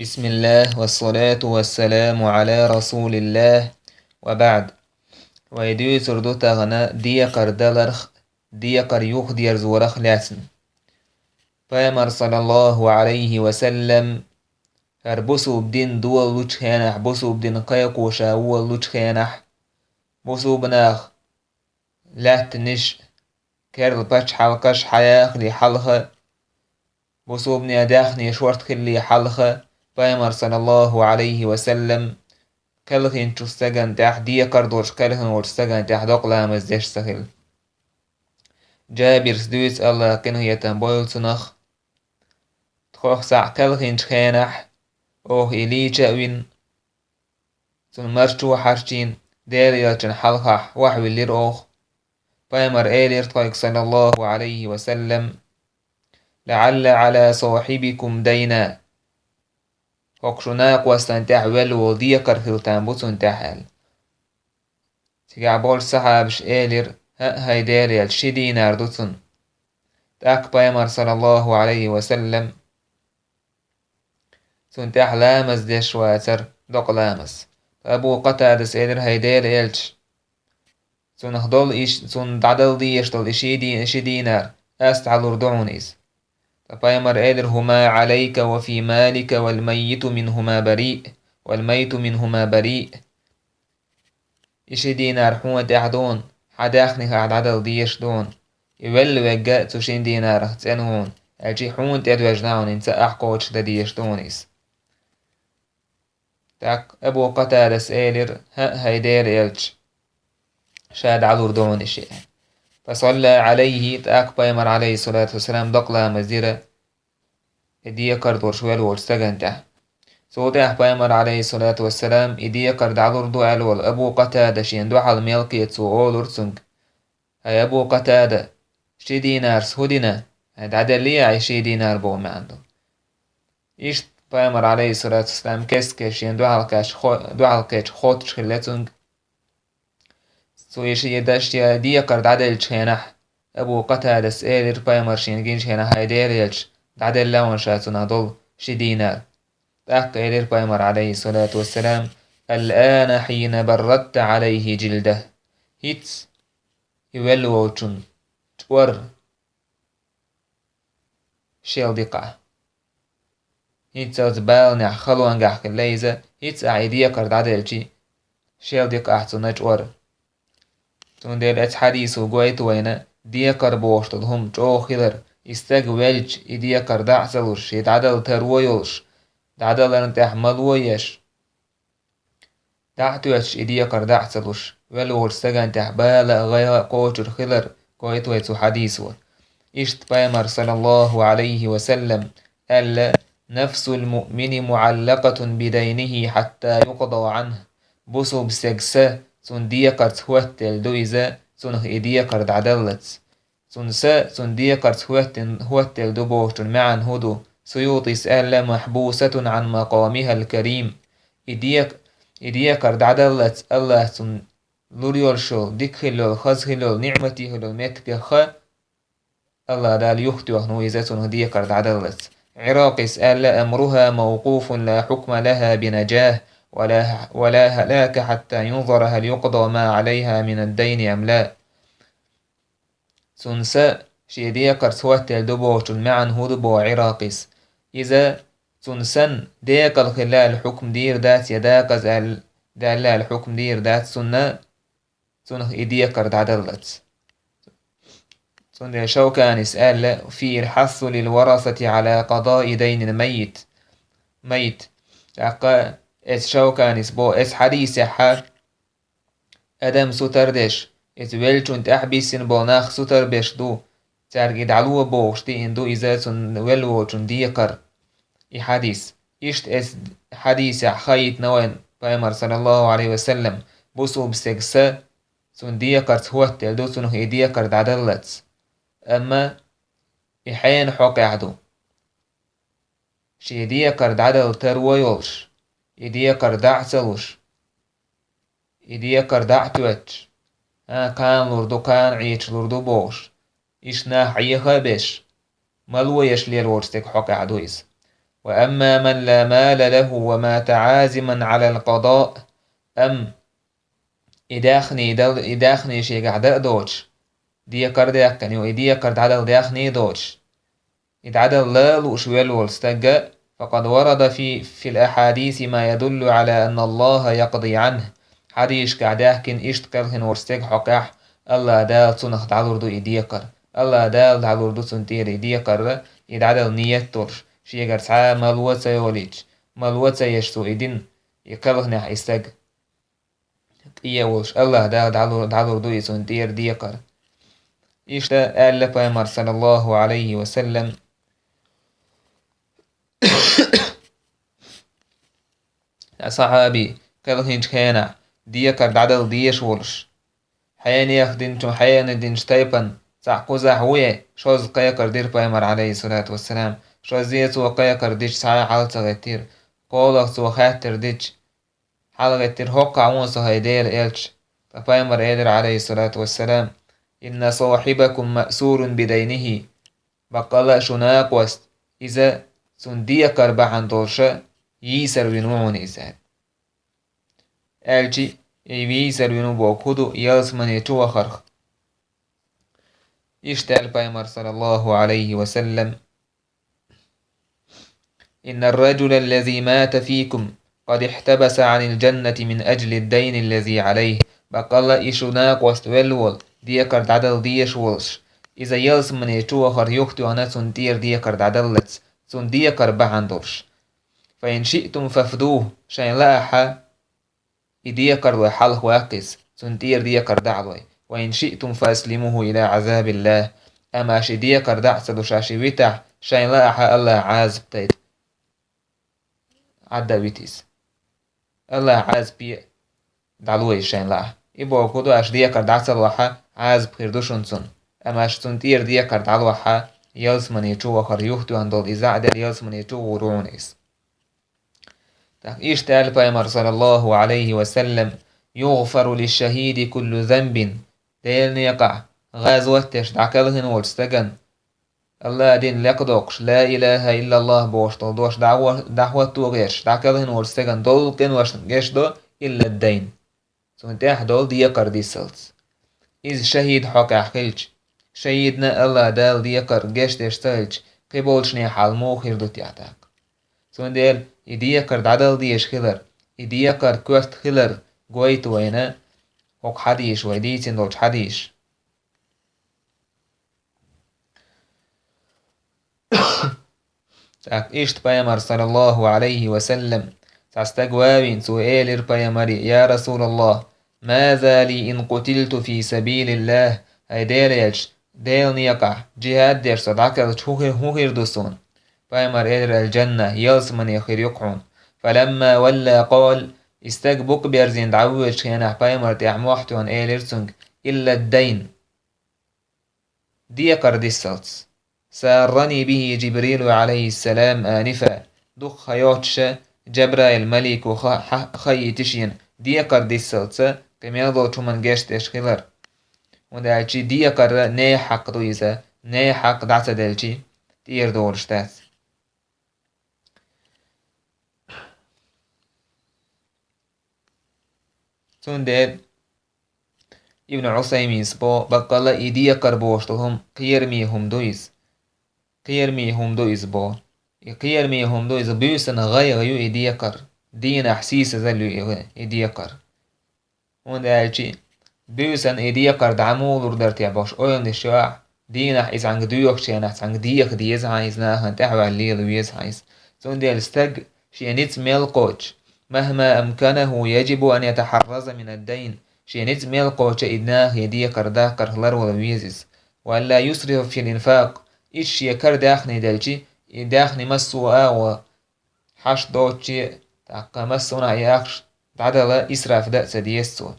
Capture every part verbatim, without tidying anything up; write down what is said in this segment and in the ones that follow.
بسم الله والصلاة والسلام على رسول الله وبعد. Вай дуьйцур ду тахана декхар даларх, декхар юхадерзорах лаьцна. Пайхамар, саллаллаху Ӏалайхи ва саллам, хӀара бусулба дин долалучу хенахь, бусулба дин кхайкхо ша волалучу хенахь, бусулба нах лаьттанаш, керла пачхьалкхаш хьаяхале хьалха, бусулбанийн даьхни шорта хилале хьалха, Пайхамар, саллаллаху Ӏалайхи ва саллам, кхелхинчу стагана тӀехь, декхар долуш кхелхина волчу стагана тӀехь докъа ламаз деш ца хилла. Джабирс дуьйцу, АллахӀа къинхетам бойла цунах: тхох цхьаъ кхелхинчу хенахь, оха и лийча а вина, цунна марчо хьарчийна, Делан элчанна хьалхахь охьавиллира оха. Пайхамар элира тхоьга, саллаллаху Ӏалайхи ва саллам: «لعل على صاحبكم دينا». ХӀокху шун накъостана тӀехь велла волу декхар хила там бу цунна тӀехь аьлла. Цигахь болчу сахьабаша элира: «ХӀаъ, хӀай Делан элча, ши динар ду цунна». ТӀаккха Пайхамар, саллаллаху Ӏалайхи ва саллам, цунна тӀехь ламаз деш вацара, докъа ламаз. Абу Къатадас элира: «ХӀай Делан элча, цунах долу иш, цунна дӀадала дезаш долу и ши ди-, ши динар, ас дӀалур ду хьуна иза». Ткъа Пайхамар элира: «هما عليك وفي مالك والميت منهما بريء، والميت منهما بريء». И ши динар хьуна тӀехь ду хьуна, хьан даьхнихахь дӀадала дезаш ду хьуна. И велла верг а цу шина динарах цӀена ву хьуна, аьлча и хьуна тӀедоьжна хьуна, хӀинца ахь кхочушдан дезаш ду хьуна иза. ТӀаккха Абу Къатадас элира: «ХӀаъ, хӀай Делан элча, ша дӀалур ду хьуна и шиъ». فصلى عليه, тӀаккха Пайхамар, Ӏалайхиссалату вассалам, докъа ламаз дира и декхар долуш велла волчу стагана тӀехь. Цул тӀаьхьа Пайхамар, Ӏалайхиссалату вассалам, и декхар дӀалур ду аьлла волу Абу Къатада шена дуьхьал мел кхета, цо олура цуьнга: «ХӀай Абу Къатада, ши динарс хӀун дина? Хьайн дӀаделлий ахь и ши динар?» боху маьӀна ду. Иштта Пайхамар, Ӏалайхиссалату вассалам, кест-кеста шена дуьхьал кхаьчча хо-, дуьхьал кхаьчча хоттуш хилла цуьнга. Цо и ши даш я декхар дӀаделлачу хенахь, Абу Къатадас элира Пайхамар шена гинчу хенахь: «ХӀай Делан элча, дӀаделла хьуна ша цунах долу ши динар». ТӀаккха элира Пайхамар, Ӏалайхиссалату вассалам: «الآن حين بردت عليه جلده». ХӀинца и велла волчун чӀор шел дикъахь. ХӀинца оцу баланехь, халонгахь хилла иза, хӀинца ахь и декхар дӀаделчи, шел дикъахь цунна чӀор. Цундела оцу хьадисо гойту вайна декхар бохуш долу хӀума чӀогӀа хилар, и стаг велча, и декхар дӀа а ца луш, и дӀадала таро йолуш, дӀадаларна тӀехь мало еш, дӀа а тоьттуш, и декхар дӀа а ца луш, велла волчу стагана тӀехь бала а, гӀайгӀа а кхочур хилар гойту вай цу хьадисо. Иштта Пайхамар, саллаллаху Ӏалайхи ва саллам, аьлла: «نفس المؤمن معلقة بدينه حتى يقضى عنه». Бусулба стеган са цуьнан декхарца хӀоттаделла ду иза, цунах и декхар дӀадаллалц. Цуьнан са цуьнан декхарца хӀоттин-, хӀоттаделла ду бохучун маьӀна хӀун ду? Суютис аьлла: «محبوسة عن مقامها الكريم». И дек-, и декхар дӀадаллалц АллахӀа цунна лур йолуш йолу, дика хилла йолу, хаза хилла йолу, ниӀматий хилла йолу меттигах АллахӀ Дала юхатоьхна ву иза, цунах декхар дӀадаллалц. Ӏиракъис аьлла: «أمرها موقوف لا حكم لها بنجاة ولا، ولا هلاك حتى ينظر هل يقضى ما عليها من الدين أم لا». Цуьнан са шен декхарца хӀоттаделла ду бохучун маьӀна хӀун ду боху Ӏиракъис? Иза цуьнан санна декъала хилла аьлла хьукма дийр дац, я декъаза аьлла, даьлла аьлла хьукма дийр дац цунна, цунах и декхар дӀадаллалц. Цундела Шавканис аьлла: «فيه الحث للورثة على قضاء دين الميت». Майит. ТӀаккха эцу Шавканис боху, эцу хьадисехьа адам сутара деш, иза веллачун тӀаьхьа биссина болу нах сутара беш ду, цаьрга и дӀало бохуш диъна ду иза цунна велла волчун декхар, и хьадис. Иштта эцу хьадисехь хаийтина вайна Пайхамар, саллаллаху Ӏалайхи ва саллам, бусулба стеган са цунна декхарца хӀоттаделла ду, цунах и декхар дӀадаллалц. Амма и хьенан хьокъехь ду. Шен декхар дӀадала таро йолуш, и декхар дӀа а ца луш, и декхар дӀа а тоьттуш, а, кхана лур ду, кхана Ӏечу лур ду бохуш, иштта нах Ӏеха а беш, мало еш лелочу стеган хьокъехь ду иза. وأما من لا مال له ومات عازما على القضاء. Амма и даьхни дал-, и даьхни шегахь дан а доцуш, декхар а даьккхина ю, и декхар дӀадала даьхни а доцуш, и дӀадала лууш велла волу стаг, فقد ورد في، في الأحاديث ما يدل على أن الله يقضي عنه. Хьадисашкахь даьхкина иштта кхелхина волчу стеган хьокъехь, АллахӀ Дала цунах дӀалур ду и декхар. АллахӀ Дала дӀалур ду цунна тӀера и декхар, и дӀадала ниет долуш, шегара цхьа а мало а ца йолийча, мало а ца еш цо и дина, и кхелхинехь и стаг. ТӀе а волуш, АллахӀ Дала дӀалур, дӀалур ду и цунна тӀера декхар. Иштта аьлла Пайхамар, саллаллаху Ӏалайхи ва саллам, сахьаби, кхелхинчу хенахь, декхар дӀадала дезаш волуш, хьенех динчу, хьенех динчу тайпана цхьаъ кхузахь ву, шозза кхайкхар дира Пайхамар, Ӏалайхиссалату вассалам. Шозза цо кхайкхар дича, цхьа а хьал ца гӀеттира. КхоалгӀа цо хаьттар дича, хьалагӀеттира: «ХӀоккхахь ву со, хӀай Делан элча?» Ткъа Пайхамар элира, Ӏалайхиссалату вассалам: «Инна сахьибакум маъсурун бидайнихи». Баккъалла а шун накъост, иза цунна декхар бахьана долуша йийсар вина ву хьуна иза. Аьлчи, и йийсар вина ву бохург хӀун ду, ялсамане чу вахарх? Иштта аьлла Пайхамар, саллаллаху Ӏалайхи ва саллам: «Инна ар-раджула аллази мата фикум къад ихьтабаса Ӏанил джаннати мин аджлид дайни аллази Ӏалайхи». Баккъалла а и шун накъост велла волу, декхар дӀадала дезаш волуш, иза ялсамане чу вахар юхатоьхна цунна тӀера декхар дӀадаллалц, цунна декхар бахьана долуш. «Фа ин шиътум фафдуху», шайн лаахь, и декхар лой хьалха ваккха иза, цунна тӀера декхар дӀа а лой. «Ва ин шиътум фа аслимуху ила Ӏазабиллах». Амма аш и декхар дӀа а ца луш, аш и витахь, шайн лаахь АллахӀа Ӏазап дайта. Ӏадда а вита иза. АллахӀа Ӏазапе дӀало иза шайн лаахь. И бохург ду, аш декхар дӀа ца лохь, Ӏазап хир ду шуна цунна. Амма аш цунна тӀера декхар дӀалохь, ялсамане чу вахар юхатоьхна долу иза а дела, ялсамане чу гӀур ву хьуна иза. ТӀаккха иштта аьлла Пайхамар, саллаллаху Ӏалайхи ва саллам: «Югъфару лишшахиди куллу занбин». Делан некъахь, гӀазот деш дӀакхелхина волчу стагана, АллахӀан дин лекха доккхуш, ла илаха иллаллах бохуш долу дош дӀахӀо-, дӀахӀотто гӀерташ дӀакхелхина волчу стагана долу къиношна гечдо, илла ад-дайн, цунна тӀехь долу декхар дисалц. Иза шахӀид хьокъехь хилча, шахӀидна АллахӀ Дала декхар гечдеш ца хилча, кхиболчунехь хьал муха хир ду техь тӀаккха? Цундела и декхар дӀадала дезаш хилар, и декхар коьрта хилар гойту вайна хӀокху хьадисаш, вай дийцина долчу хьадисаш. ТӀаккха иштта Пайхамар, саллаллаху Ӏалайхи ва саллам, цхьа стаг ван а вина, цо элира Пайхамаре: «Я Расулаллах, маза ли ин къутилту фи сабилиллах?» ХӀай Делан элча, Делан некъахь джихӀад деш со дӀакхелхича, хӀун хир, хӀун хир ду суна? Пайхамар элира: «Ал-джанна, ялсамане хир ю-кх хьуна». Фаламма валла къала, и стаг букъ берзийна дӀавоьдучу хенахь, Пайхамар тӀехь мохь тоьхна элира цуьнга: «Илла ад-дайн». Декхар дисалц. «Саррани бихи Джибрилу Ӏалайхиссалам анифа». Дукха хан йоццуша Джабраил малико ха-, ха-, хаийти шена декхар дисалца, кхин мел долчу хӀуманна гечдеш хилар. ХӀунда аьлча декхар нехан хьакъ ду иза, нехан хьакъ дӀа ца делчи, тӀера долуш дац. Цундела Ибн Ӏусайминс бо, баккъалла а и декхар бохуш долу хӀума кхераме хӀума ду иза. Кхераме хӀума ду иза бо. И кхераме хӀума ду иза, буьйсанна гӀайгӀа ю и декхар, дийнахь сийсазалла ю и, и декхар. ХӀунда аьлча буьйсанна и декхар дӀа муха лур дара те бохуш ойланаш ю ахь, дийнахь иза цхьаьнга доьхучу хенахь цхьаьнга деха деза хьан иза, нахана тӀаьхьаваьлла лела веза хьан иза. Цундела стаг шен ницкъ мел кхочуш, махма амканаху яджибу ан ятахьарраза мин ад-дайн, шен ницкъ мел кхочуш и нахе декхар даккхарх ларвала веза иза. Ва ан ла юсрифа фил инфакъ, иштта шен кара даьхни делчи, и даьхни массо а агӀо хьашт доцуче а, тӀаккха массо а нах яхаш дӀадала исраф дан а ца деза цо.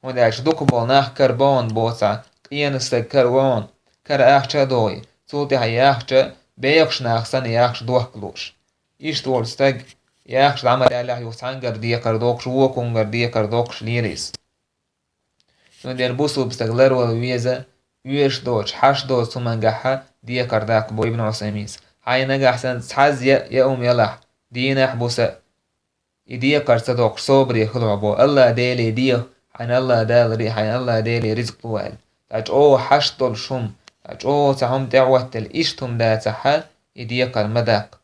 ХӀунда аьлча дукхахболу нах кара бахана боцахь, къена стаг кара вахана, кара ахча а догӀий, цул тӀаьхьа яхча бехаш нах санна яхаш дохка лууш. Иштта волу стаг яхаш дӀа ма даьллехь, юха цхьаьнгара декхар доккхуш, вокхунгара декхар доккхуш лелийса. Цундела бусулба стаг ларвала веза, оьшуш доцу, хьашт доцу хӀумангахьа декхар даккха бо Ибн Ӏусайминс. Хьайн нагахь санна цхьазза я, я ум ялахь, дийнахь, буса, и декхар ца доккхуш, собаре хила хьо бо. АллахӀ Деле деха, хьайна АллахӀ Дала ри-, хьайна АллахӀ Деле ризкъ лу аьлла. Цхьа чӀогӀа хьашт долуш хӀума, цхьа чӀогӀа цхьа хӀума тӀе а хӀоттаелла, иштта хӀума дацахь, и декхар ма даккха.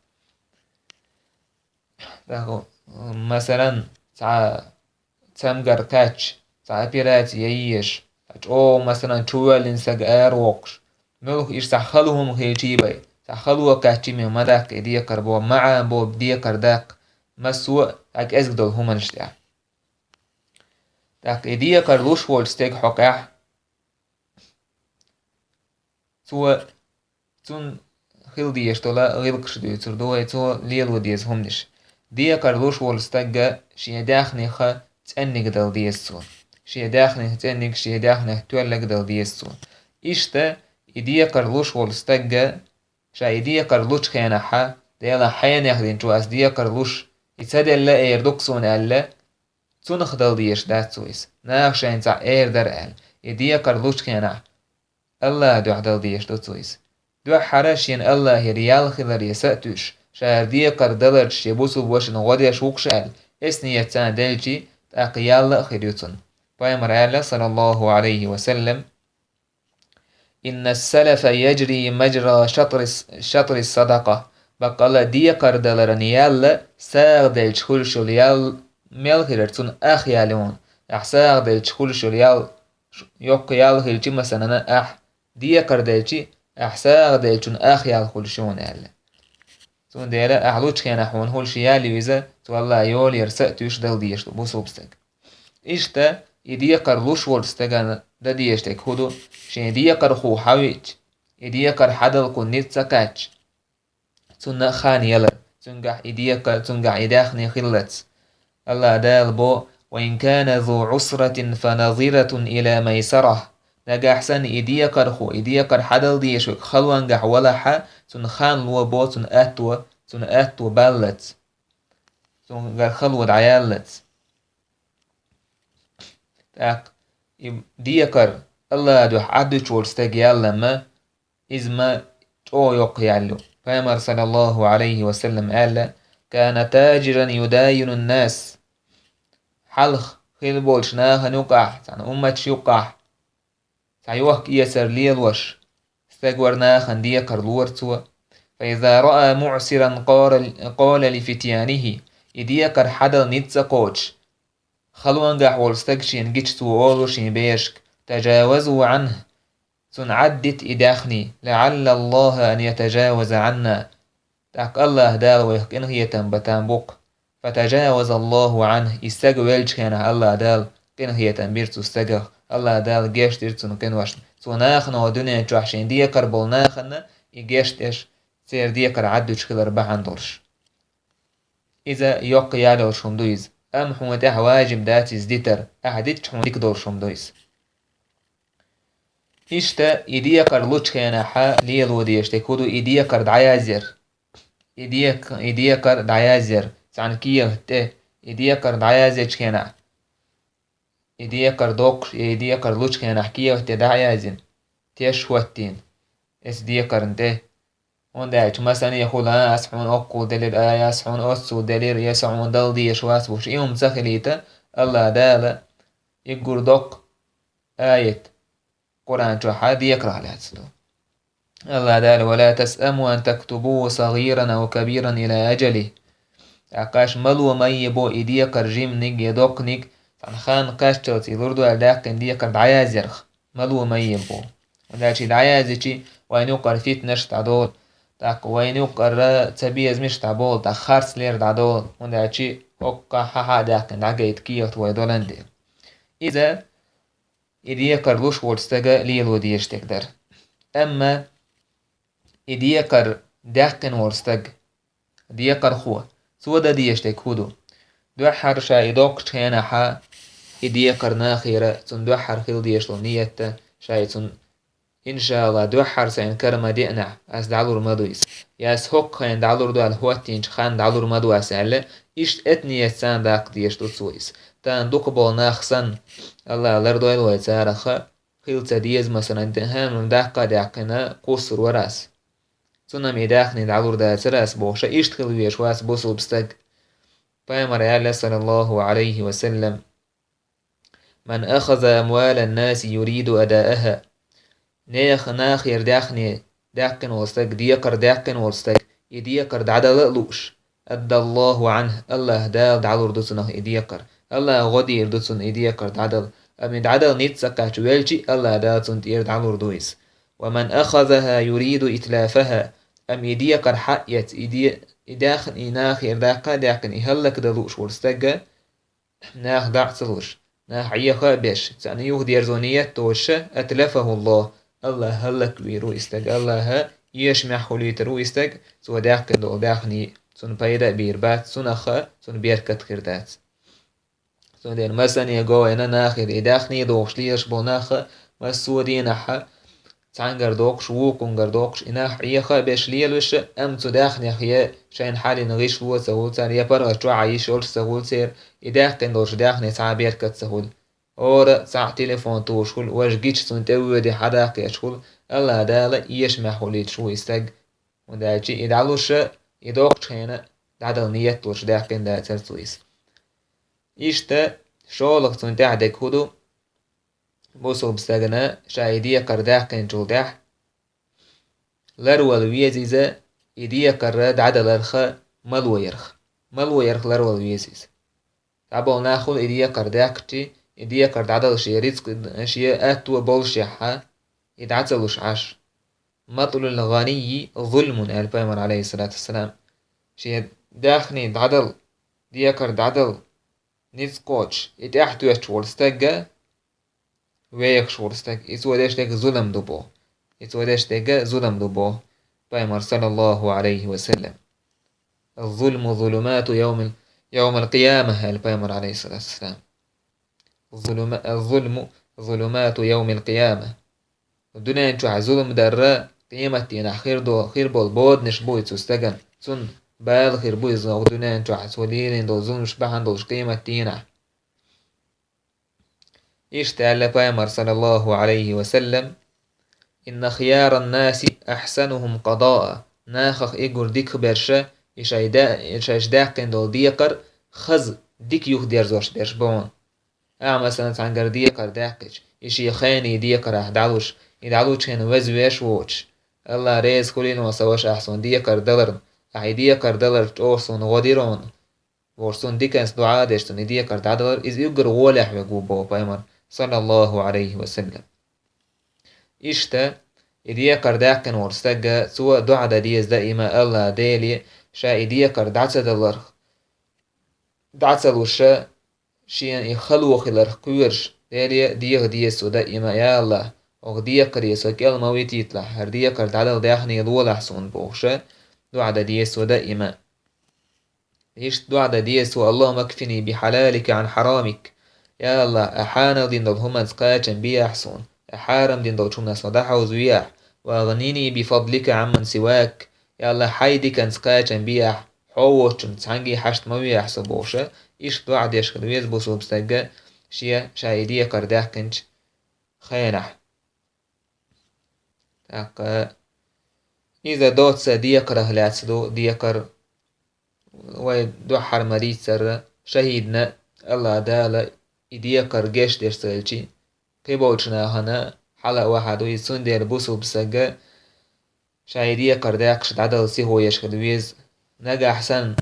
ТӀаккха, масалан, цхьа цамгар кхаьчча, цхьа операци ян езаш, цхьа чӀогӀа, масалан, чувоьллина саг аравоккхуш, муьлха иштта цхьа хала хӀума хилчий бен, цхьа хало кхаьччий бен ма даккха и декхар бо, маӀан бо декхар даккха, массо а цхьа кӀезиг долу хӀуманаш тӀехь. ТӀаккха и декхар луш волчу стеган хьокъехь, цо, цунна хила дезаш долу гӀиллакхаш дуьйцур ду вай, цо лело деза хӀуманаш. Декхар луш волу стагга шен даьхнех цӀенниг дала деза цо. Шен даьхнех цӀенниг, шен даьхнех тоьллиг дала деза цо. Иштта, и декхар луш волу стагга, ша и декхар лучу хенахь, Делан хьенех динчо ас декхар луш, и ца делла эр ду-кх суна аьлла, цунах дала дезаш дац цо иза, наха шайна цхьаъ эр дара аьлла, и декхар лучу хенахь, АллахӀан дуьхьа дала дезаш ду цо иза. Дуьххьара шена АллахӀера ял хиларе са а туьйсуш, ша хӀара декхар даларца шен бусулба вашина гӀо деш ву-кх ша аьлла, эс ният царна делчий, тӀаккха ял а хир ю цунна. Пайхамара аьлла, саллаллаху Ӏалайхи ва саллам: «Инна ас-салафа яжри мажра шатрис-, шатрис садакъа». Баккъала декхар даларан ял сагӀа делча хуьлуш йолу ял мел хирара, цунна ах ял ю хьуна. Ахь сагӀа делча хуьлуш йолу ял, йоккха ял хилча, масалана, ахь декхар делча, ахь сагӀа делчун ах ял хуьлуш ю хьуна аьлла. Цундела ахь лучу хенахь хьуна хуьлуш ял ю иза, цо АллахӀан йолера са а туьйсуш дала дезаш ду бусулба стаг. Иштта, и декхар луш волчу стагана дан дезаш дерг хӀун ду, шен декхархо хьавеъча, и декхар хьадалархо ницкъ ца кхаьчча, цунна а хан ялар, цуьнгахь и декхар, цуьнгахь и даьхни хиллалц. АллахӀ Дала бо: «Ва ин кана зу Ӏусратин фа назиратун ила майсарах». Нагахь санна и декхархо, и декхар хьадала дезаш верг халонгахь валахьа, цунна хан ло бо, цунна атто, цунна атто баллалц. Цуьнгара хало дӀаяллалц. ТӀаккха и декхар АллахӀан дуьхьа Ӏаддуьтуш волчу стеган ял ма, иза ма чӀогӀа йоккха ял ю. Пайхамара, саллаллаху Ӏалайхи ва саллам, аьлла: «Кана тажиран юдайину н-нас». Хьалха хилла болчу нахана юкъахь, цхьана умматаш юкъахь, цхьа йохка-эцар лелош стаг вара, нахана декхар лора цо. «Фа иза раа муӀсиран къала, къала ли фитянихи». И декхар хьадала ницкъ ца кхочуш, халонгахь волу стаг шена гича, цо олура шен берашка: «Тажавазу Ӏанху». Цунна Ӏаддита и даьхни, «лаӀалла Аллаха ан ятажаваза Ӏанна». ТӀаккха АллахӀ Дала вайх къинхетам бан там бу-кх. «Фатажаваза Аллаху Ӏанху». И стаг веллачу хенахь АллахӀ Дала къинхетам бира цу стагах. АллахӀ Дала гечдира цунна къиношна. Цо нахана дуьнен чохь шен декхар болу нахана и гечдеш, церан декхар Ӏаддуьтуш хилар бахьана долуш. Иза йоккха ял йолуш хӀума ду иза. Амма хьуна тӀехь важиб дац иза дитар. Ахьа дитча, хьуна дика долуш хӀума ду иза. Иштта, и декхар лучу хенахьа лело дезаш дерг хӀун ду, и декхар дӀаязъяр. И дек-, и декхар дӀаязъяр. Цхьана кехат тӀе и декхар дӀаязъечу хенахь, и декхар доккхуш, и декхар лучу хенахь кехат тӀе дӀа а яздина, теш хӀоттийна, эцу декхарна тӀе. ХӀунда аьлча, масане хуьлу, а, ас хьуна оккхул делира, а, ас хьуна оццул делира, я со хьуна дала дезаш вац бохуш, и хӀума ца хилийта, АллахӀ Дала уггар доккха аят Къуръан чохь декхарх лаьцна ду. АллахӀ Дала: «Ва ла тасъаму ан тактубуху сагӀиран ав кабиран ила ажалихи». ТӀаккха аш мало ма е бо и декхар жиманиг я доккханиг, цхьана хан кхаччалц и лур ду аьлла даьккхина декхар дӀаязъярх. Мало ма е бо. ХӀунда аьлча и дӀаязйичи, вайна юккъара фитнаш дӀадолу, тӀаккха вайна юккъара цабезамаш дӀаболу, тӀаккха харцлер дӀадолу. ХӀунда аьлча хӀоккхахь хьахьа а даьккхина дӀагайта кехат вай долан дела. Иза и декхар луш волчу стага лело дезаш дерг дара. Амма и декхар даьккхина волу стаг, декхархо, цо дан дезаш дерг хӀун ду? Дуьххьара ша и доккхучу хенахьа, и декхар нахера, цунна дуьххьара хила дезаш долу ниятта, ша и цунна, иншаалла, дуьххьара сайна кара ма деанахь, ас дӀалур ма ду иза. Я ас хӀокху хенахь дӀалур ду аьлла хӀоттийначу ханна дӀалур ма ду ас аьлла, иштта эта ниятца даккха дезаш ду цо иза. Тахана дукхахболу нах санна, АллахӀа лардойла вай царах, хила ца деза, масалан, де-, хӀа, даккха а даьккхина, кхуссур вара ас. цунна-м и даьхни дӀалур дацар аз бохуш, иштта хила везаш вац бусулба стаг. Пайхамара аьлла, саллаллаху Ӏалайхи ва саллам: «Ман ахаза амвалан наси юриду адааха». Нехан, нахера даьхни даьккхина волу стаг, декхар даьккхина волу стаг, и декхар дӀадала а лууш, аддаллаху Ӏанху, АллахӀ Дала дӀалур ду цунах и декхар. АллахӀа гӀо дийр ду цунна и декхар дӀадала. Амма и дӀадала ницкъ ца кхаьчча велча а, АллахӀ Дала цунна тӀера дӀалур ду иза. «Ва ман ахазаха юриду итлафаха». Амма и декхар хьаэца, и де-, и даьхни, и нахера даккха а даьккхина, и хӀаллакдан лууш волу стаг, нах дӀа а ца луш, нах Ӏеха а беш, царна юхадерзо ниет доцуша, атлафахуллах, АллахӀ хӀаллаквийр ву и стаг, АллахӀа эшамехь хуьлуьйтур ву и стаг, цо даьккхина долу даьхни цунна пайда а бийр бац, цунах а, цунна беркат а хир дац. Цундела масане го вайна нахера и даьхни дохуш лелаш болу нах а, массо а дийнахь а, цхьаьнгара доккхуш, вукхунгара доккхуш, и нах Ӏеха а беш лелаш, амма цу даьхнех я шайна хьалина гӀишло а ца хуьлу царна, я паргӀат чохь а йиш йолуш а ца хуьлу церан, и даьккхина долуш даьхни цхьа а беркат а ца хуьлу. ХӀора а цхьаъ телефон тухуш хуьлу, важа гича цунна тӀе а воьдий хьадаккхеташ хуьлу, АллахӀ Дала эшамехь хуьлуьйтуш ву и стаг. ХӀунда аьлча и дӀалуш а, и доккхучу хенахь дӀадала ниет долуш даьккхина дацара цо иза. Иштта, шолгӀа цунна тӀехь дерг хӀун ду? Бусулба стагана ша и декхар даьккхинчул тӀаьхьа ларвала веза иза, и декхар дӀадаларх мало ярх. Мало ярх ларвала веза иза. ДӀаболу нах хуьлу и декхар даьккхича, и декхар дӀадала шен рицкъ, шен аьтто боллушехь, и дӀа ца луш Ӏаш. «Матлул гӀанийи зулмун», аьлла пайхамара, Ӏалайхиссалату вассалам. Шен даьхни дӀадала, декхар дӀадала ницкъ кхочуш, и тӀаьхьа тоьттуш волу стаг, вехаш волу стаг, и цо деш дерг зулам ду боху. И цо деш дерг зулам ду боху пайхамара, саллаллаху Ӏалайхи ва саллам. «Зулму зулумату явмил, явмал къияма», аьлла пайхамара, Ӏалайхиссалату вассалам. «Зулума-, зулму зулумату явмил къияма». Дуьнен чохь зулам дарра, къематдийнахь хир до-, хир болу боданаш бу и цу стагана. Цунна бала хир бу иза оха дуьнен чохь, цо лелийна долу зуламаш бахьана долуш къематдийнахь. Иштта аьлла пайхамара, саллаллаху Ӏалайхи ва саллам: «Инна хияран наси ахсанухум къадаъа». Нахах уггар дикахберш, и шай да-, и шайша даьккхина долу декхар хаза дика юхадерзош берш бу хьуна. Ахьа, масалан, цхьаьнгара декхар даьккхича, и шен хенан декхарехь дӀалуш, и дӀалучу хенахь веза веш воцуш: «АллахӀ реза хуьлийла хьуна, сан ваша, ахь суна декхар даларна, ахь и декхар даларца чӀогӀа суна гӀо дира хьуна», бохуш, цунна диканца доӀа а деш, цунна и декхар дӀадалар, иза уггар гӀолехь верг ву боху пайхамара, саллаллаху Ӏалайхи ва саллам. Иштта, и декхар даьккхина волу стаг, цо доӀа дан деза даима АллахӀ Деле, ша и декхар дӀа ца даларх, дӀа ца луш, шена и хало хиларх кхоьруш, Деле деха деза цо даима: «Я АллахӀ, оха декхаре со кӀел ма витийталахь, хӀара декхар дӀадала даьхни лолахь суна», бохуш, доӀа дан деза цо даима. Иштта доӀа дан деза цо: «Аллахумма акфини бихьалалика Ӏан хьарамик». Я АллахӀ, ахь хьанал дина долу хӀуманца кхачам бехьа суна, ахь хьарам дина долчу хӀуманах со дӀахьовзавехьа, «ва агӀнини бифадлика Ӏамман сивак». Я АллахӀ, хьайн диканца кхачам бехьа, хьо воцчунна цхьаьнгге хьашт ма вехьа со бохуш, иштта доӀа деш хила веза бусулба стаг шен ша и декхар даьккхинчу хенахь. ТӀаккха иза доцца декхарах лаьцна ду, декхар вай дуьххьара ма-дийццара, шахӀидна АллахӀ Дала и декхар гечдеш ца хилча, кхиболчу нахана хьала а вахьа ду иза, цундела бусулба стаг ша и декхар даьккхича дӀадала сихо еш хила веза. Нагахь санна,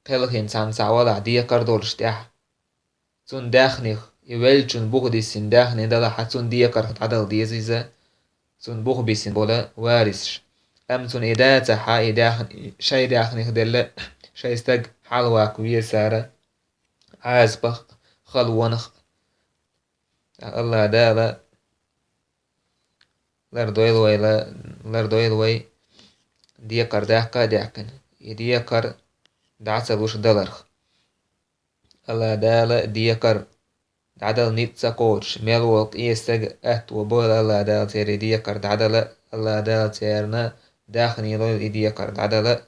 кхелхина цхьамма схьавалахь декхар долуш тӀехь, цунна даьхних, и веллачунна бух диссина даьхни далахь, цунна декхарх дӀадала деза иза, цунна бух биссина болу варисаш. Амма цунна и дацахь, и даьхни, шайн даьхних делла, шайн стаг хьалаваккха веза цара, Ӏазапах, халонах. АллахӀ Дала лардойла вай, ла-, лардойла вай декхар даккха а даьккхина, и декхар дӀа ца луш даларх. АллахӀ Дала декхар дӀадала ницкъ ца кхочуш, мел волу къен стаг аьтто бойла АллахӀ Дала церан и декхар дӀадала, АллахӀ Дала церан даьхни лойла и декхар дӀадала.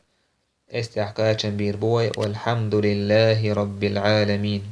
Эстехь кхачам бийр бу вай, валхьамдулиллахӀи роббил Ӏаламин.